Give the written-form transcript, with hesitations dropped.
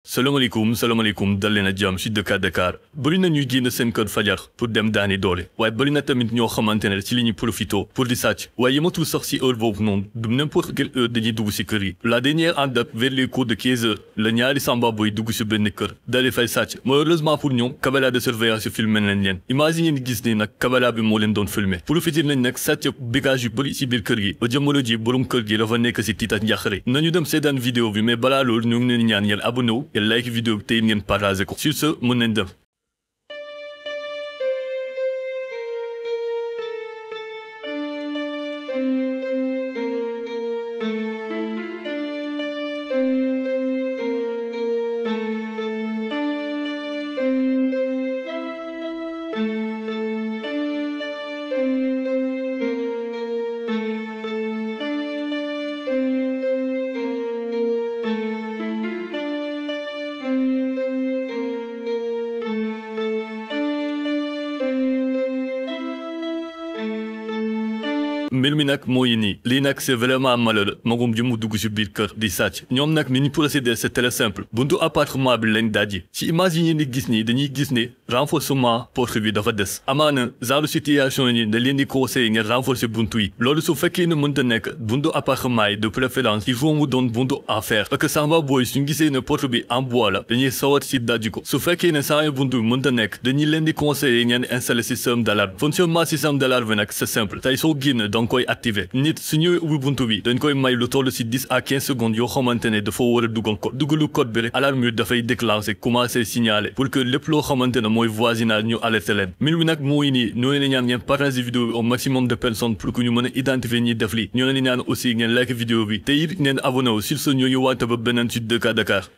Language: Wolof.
salaamaaleykum dal leen a jàmm ci Dakar bëri na ñuy génn seen kër fajar pour dem daani doole waaye bëri na tamit ñoo xamante ne ci li ñuy profito pour di sàcc waaye yematul sax ci heure boobu noonu du n'importe quelle heure dañuy dugg ci kër yi la dernière en date vers les coups de 15 heures la ñaari samba boy dugg ci benn kër daal fay sàcc malheureusement pour ñoom caméra de surveillance filmé nañ leen image yi ngeen gis ni nag caméra bi moo leen doon filmé profité nañ nag sàcc bagage yu bëri ci biir kër gi ba jamono ji borom kër gi dafa nekk ci tiit ak njàqare nañu dem seetaan vidéo bi mais balaa loolu ñu ngi leen ñaan ngeen abonné wu et like vidéo bi tey ngeen partagé ko sur ce mën nañ dem. mbir mi nag mooy nii lii nag c'est vraiment malheureux magum ji mu dugg ci biir kër di sàcc ñoom nag ni ñu procéder c'est très simple buntu appartement bi lañ dajji ci image yi ngeen di gis nii dañuy gis ne renforcement porte bi dafa des amaana genre situation yi da leen di conseiller ngeen renforcer buntu yi loolu su fekkee ne mënta nekk buntu appartement yi de préférence il faut mu doon buntu en fer parce que samba boy suñu gisee ne porte bi en bois la dañuy sawat ci dajji ko su fekkee ne saa buntu bi mënta nekk dañuy leen di conseiller ngeen installer système d'alarme fonctionnement système d'alarme bi nag c'est simple tey soo génn koy activé nit su ñëwee ubbi buntu bi dañ koy may lu toll ci 10 à 15 secondes yoo xamante ne dafa war a dugal code dugalu code bi rek alarme yi dafay déclencher commencer signaler pour que lépp loo xamante ne mooy voisinage ñu alerter leen mbir mi nag mooy nii ñoo leen ñaan ngeen partager vidéo bi au maximum de personnes pour que ñu mën a identifier ñi def lii ñoo leen ñaan aussi ngeen like vidéo bi te it ngeen abonné wu sur ce ñoo ñu wante ba beneen ci Dakar